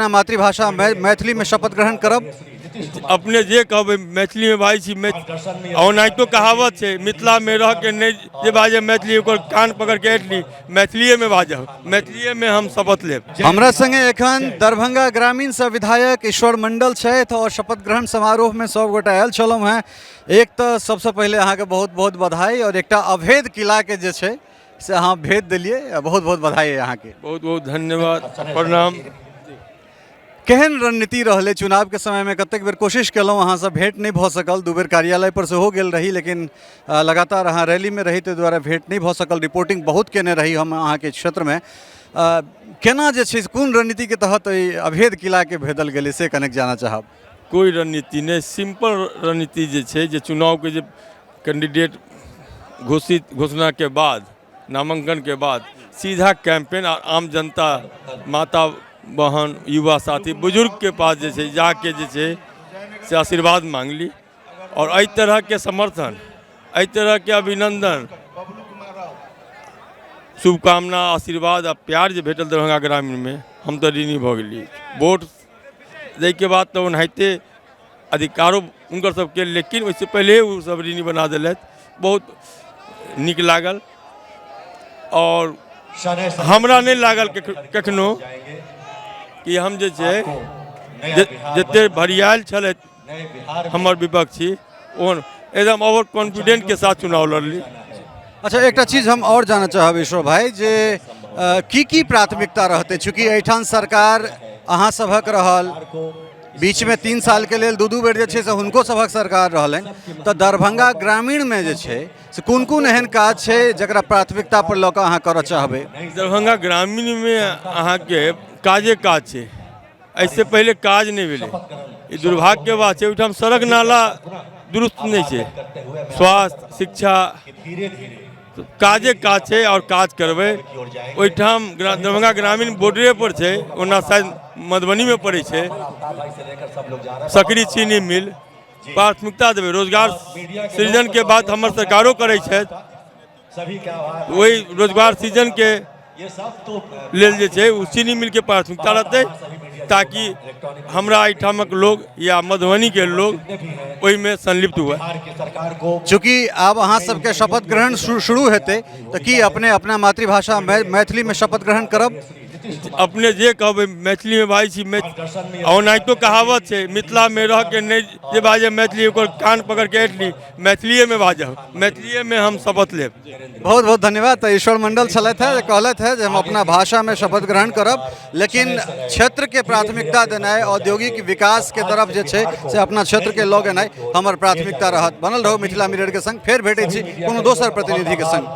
अपना मातृभाषा मैथिलीमे शपथ ग्रहण करब? अपने जे कहबै, मैथिलीमे बाजै छी। ओनाहितो कहावत छै, मिथिलामे रह के नहि जे बाजै मैथिली, ओकर कान पकड़ के ऐंठ ली। मैथिलीएमे बाजब, मैथिलीएमे हम शपथ लेब। हमरा संगे एखन दरभंगा ग्रामीण से विधायक ईश्वर मंडल छथि और शपथ ग्रहण समारोह में सब गोटा आयल छलहुँ हेँ। एक तऽ सबसँ पहिले अहाँके बहुत बहुत बधाई और एकटा अभेद किलाके जे छै से अहाँ भेज देलियै, बहुत बहुत बधाई अहाँके। बहुत बहुत धन्यवाद, प्रणाम। केहन रणनीति रहलै चुनावके समयमे? कतेक बेर कोशिश केलहुँ, अहाँसँ भेँट नहि भऽ सकल। 2 बेर कार्यालय पर सेहो गेल रही, लेकिन लगातार अहाँ रैलीमे रही, ताहि दुआरे भेँट नहि भऽ सकल। रिपोर्टिंग बहुत केने रही हम अहाँके क्षेत्रमे। केना जे छै, कोन रणनीतिके तहत एहि अभेद किलाके भेदल गेलै, से कनेक जानऽ चाहब। कोइ रणनीति नहि, सिम्पल रणनीति जे छै, जे चुनावके जे कैंडिडेट घोषित घोषणाके बाद, नामांकनके बाद सीधा कैंपेन आ आम जनता, माता बहन, युवा साथी, बुजुर्गके पास जे छै जाके जे छै से आशीर्वाद मांगली। आओर एहि तरहके समर्थन, एहि तरहके अभिनन्दन, शुभकामना, आशीर्वाद आ प्यार जे भेटल दरभंगा ग्रामीणमे, हम तऽ ऋणी भऽ गेलियै। वोट दैके बाद तऽ ओनाहिते अधिकारो हुनकर सबके, लेकिन ओहिसँ पहिले ओ सब ऋणी बना देलथि। बहुत नीक लागल आओर हमरा नहि लागल कखनो कि हम जे छै जते भरियायल छलथि हमर विपक्षी, ओहन एकदम ओवर कॉन्फिडेंटके साथ चुनाव लड़ली। अच्छा, एकटा चीज हम आओर जानऽ चाहब ईश्वर भाई, जे की की प्राथमिकता रहतै? चूँकि एहिठाम सरकार अहाँ सभक रहल, बीचमे 3 सालके लेल 2-2 बेर जे छै से हुनको सभक सरकार रहलनि, तऽ दरभंगा ग्रामीणमे जे छै से कोन कोन एहन काज छै जकरा प्राथमिकता पर लऽ कऽ अहाँ करऽ चाहबै? दरभंगा ग्रामीणमे अहाँके काजे काज छै। एहिसँ पहिले काज नहि भेलै, ई दुर्भाग्यके बात छै। ओहिठाम सड़क नाला दुरुस्त नहि छै। स्वास्थ्य, शिक्षा, काजे काज छै आओर काज करबै ओहिठाम। दरभंगा ग्रामीण बॉर्डरे पर छै, ओना शायद मधुबनीमे पड़ै छै। सकरी चीनी मिल प्राथमिकता देबै। रोजगार सृजनके बात हमर सरकारो करै छथि, ओहि रोजगार सृजनके लेल जे छै ओ चीनी मिलके प्राथमिकता रहतै, ताकि हमरा एहिठामक लोग या मधुबनीके लोग ओहिमे संलिप्त हुए। चूँकि आब अहाँ सबके शपथ ग्रहण शुरू हेतै, तऽ की अपने अपना मातृभाषा मैथिलीमे शपथ ग्रहण करब? अपने जे कहबै, मैथिलीमे बाजै छी। ओनाहितो कहावत छै, मिथिलामे रह के नहि जे बाजै मैथिली, ओकर कान पकड़ के ऐंठ ली। मैथिलीएमे बाजब, मैथिलीएमे हम शपथ लेब। बहुत बहुत धन्यवाद। तऽ ईश्वर मंडल छलथि हेँ जे कहलथि हेँ जे हम अपना भाषामे शपथ ग्रहण करब, लेकिन क्षेत्रके प्राथमिकता देनाइ, औद्योगिक विकासके तरफ जे छै से अपना क्षेत्रके लऽ गेनाइ हमर प्राथमिकता रहत। बनल रहू मिथिला मिररके संग, फेर भेटै छी कोनो दोसर प्रतिनिधिके संग।